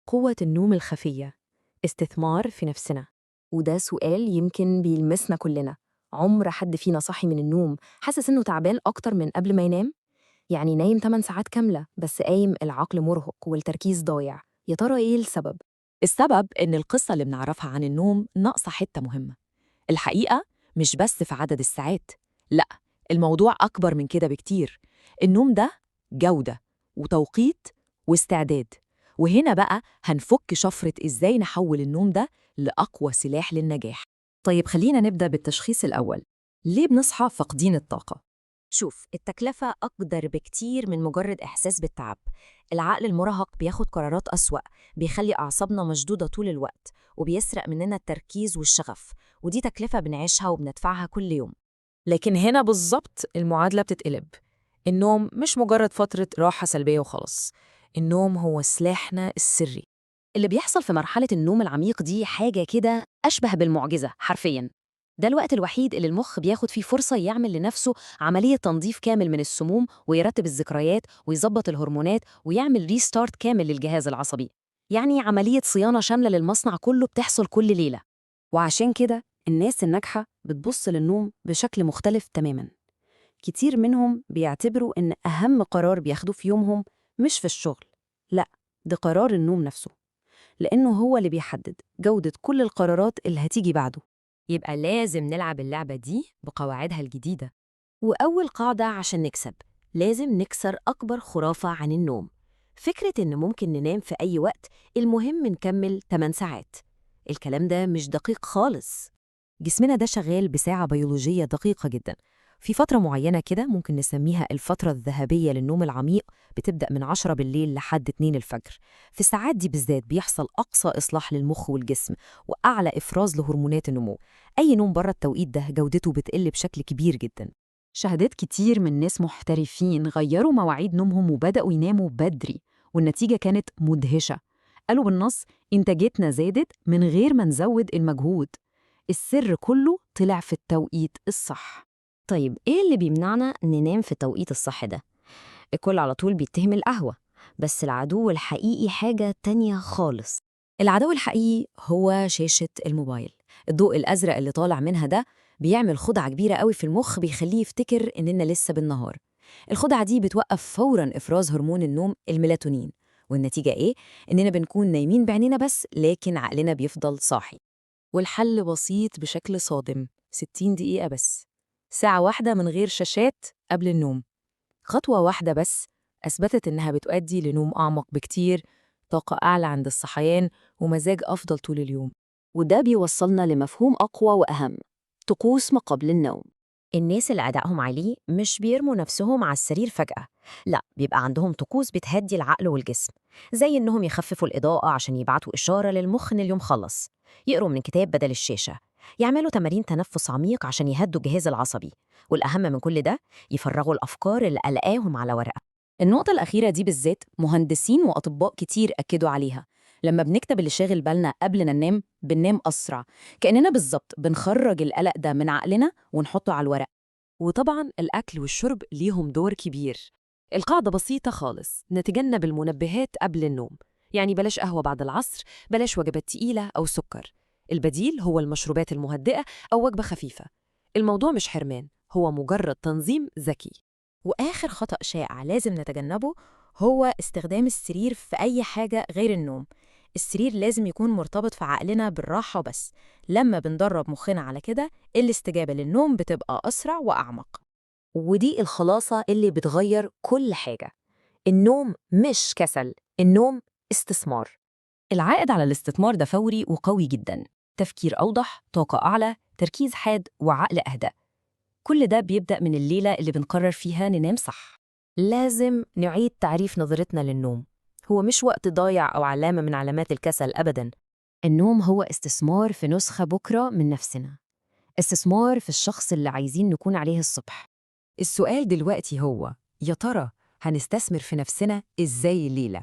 قوة النوم الخفية، استثمار في نفسنا. وده سؤال يمكن بيلمسنا كلنا. عمر حد فينا صاحي من النوم حاسس إنه تعبان أكتر من قبل ما ينام؟ يعني نايم 8 ساعات كاملة بس قايم العقل مرهق والتركيز ضايع. يا ترى إيه السبب؟ السبب إن القصة اللي بنعرفها عن النوم ناقصة حتة مهمة. الحقيقة مش بس في عدد الساعات، لأ، الموضوع أكبر من كده بكتير. النوم ده جودة وتوقيت واستعداد، وهنا بقى هنفك شفرة إزاي نحول النوم ده لأقوى سلاح للنجاح. طيب خلينا نبدأ بالتشخيص الأول. ليه بنصحى فاقدين الطاقة؟ شوف، التكلفة أقدر بكتير من مجرد إحساس بالتعب. العقل المرهق بياخد قرارات أسوأ، بيخلي أعصابنا مشدودة طول الوقت، وبيسرق مننا التركيز والشغف، ودي تكلفة بنعيشها وبندفعها كل يوم. لكن هنا بالظبط المعادلة بتتقلب. النوم مش مجرد فترة راحة سلبية وخلاص، النوم هو سلاحنا السري. اللي بيحصل في مرحلة النوم العميق دي حاجة كده أشبه بالمعجزة حرفياً. ده الوقت الوحيد اللي المخ بياخد فيه فرصة يعمل لنفسه عملية تنظيف كامل من السموم، ويرتب الذكريات ويظبط الهرمونات ويعمل restart كامل للجهاز العصبي. يعني عملية صيانة شاملة للمصنع كله بتحصل كل ليلة. وعشان كده الناس الناجحة بتبص للنوم بشكل مختلف تماماً. كتير منهم بيعتبروا إن أهم قرار بياخدوه في يومهم مش في الشغل، لأ، ده قرار النوم نفسه، لأنه هو اللي بيحدد جودة كل القرارات اللي هتيجي بعده. يبقى لازم نلعب اللعبة دي بقواعدها الجديدة. وأول قاعدة عشان نكسب، لازم نكسر أكبر خرافة عن النوم، فكرة إن ممكن ننام في أي وقت، المهم نكمل 8 ساعات. الكلام ده مش دقيق خالص. جسمنا ده شغال بساعة بيولوجية دقيقة جدا. في فترة معينة كده ممكن نسميها الفترة الذهبية للنوم العميق، بتبدأ من 10 بالليل لحد 2 الفجر. في الساعات دي بالذات بيحصل أقصى إصلاح للمخ والجسم وأعلى إفراز لهرمونات النمو. أي نوم بره التوقيت ده جودته بتقل بشكل كبير جدا. شهادات كتير من ناس محترفين غيروا مواعيد نومهم وبدأوا يناموا بدري، والنتيجة كانت مدهشة. قالوا بالنص إنتاجتنا زادت من غير ما نزود المجهود. السر كله طلع في التوقيت الصح. طيب إيه اللي بيمنعنا ننام في التوقيت الصح ده؟ الكل على طول بيتهم القهوة، بس العدو الحقيقي حاجة تانية خالص. العدو الحقيقي هو شاشة الموبايل. الضوء الأزرق اللي طالع منها ده بيعمل خدعة كبيرة قوي في المخ، بيخليه يفتكر إننا لسه بالنهار. الخدعة دي بتوقف فوراً إفراز هرمون النوم الميلاتونين، والنتيجة إيه؟ إننا بنكون نايمين بعينينا بس، لكن عقلنا بيفضل صاحي. والحل بسيط بشكل صادم، 60 دقيقة بس، ساعة واحدة من غير شاشات قبل النوم. خطوة واحدة بس أثبتت إنها بتؤدي لنوم أعمق بكتير، طاقة أعلى عند الصحيان، ومزاج أفضل طول اليوم. وده بيوصلنا لمفهوم أقوى وأهم، طقوس ما قبل النوم. الناس اللي أدائهم عالي مش بيرموا نفسهم على السرير فجأة، لا، بيبقى عندهم طقوس بتهدي العقل والجسم، زي إنهم يخففوا الإضاءة عشان يبعتوا إشارة للمخ إن اليوم خلص، يقروا من كتاب بدل الشاشة، يعملوا تمارين تنفس عميق عشان يهدوا الجهاز العصبي، والأهم من كل ده يفرغوا الأفكار اللي قلقاهم على ورقة. النقطة الأخيرة دي بالذات مهندسين وأطباء كتير أكدوا عليها. لما بنكتب اللي شاغل بالنا قبل ما ننام بننام أسرع، كأننا بالظبط بنخرج القلق ده من عقلنا ونحطه على الورق. وطبعاً الأكل والشرب ليهم دور كبير. القاعدة بسيطة خالص، نتجنب المنبهات قبل النوم، يعني بلاش قهوة بعد العصر، بلاش وجبات تقيلة أو سكر. البديل هو المشروبات المهدئة أو وجبة خفيفة. الموضوع مش حرمان، هو مجرد تنظيم ذكي. وآخر خطأ شائع لازم نتجنبه هو استخدام السرير في أي حاجة غير النوم. السرير لازم يكون مرتبط في عقلنا بالراحة وبس. لما بندرب مخنا على كده، الاستجابة للنوم بتبقى أسرع وأعمق. ودي الخلاصة اللي بتغير كل حاجة. النوم مش كسل، النوم استثمار. العائد على الاستثمار ده فوري وقوي جدا. تفكير أوضح، طاقة أعلى، تركيز حاد، وعقل أهدى. كل ده بيبدأ من الليلة اللي بنقرر فيها ننام صح. لازم نعيد تعريف نظرتنا للنوم. هو مش وقت ضايع أو علامة من علامات الكسل أبداً. النوم هو استثمار في نسخة بكرة من نفسنا، استثمار في الشخص اللي عايزين نكون عليه الصبح. السؤال دلوقتي هو، يا ترى هنستثمر في نفسنا إزاي الليلة؟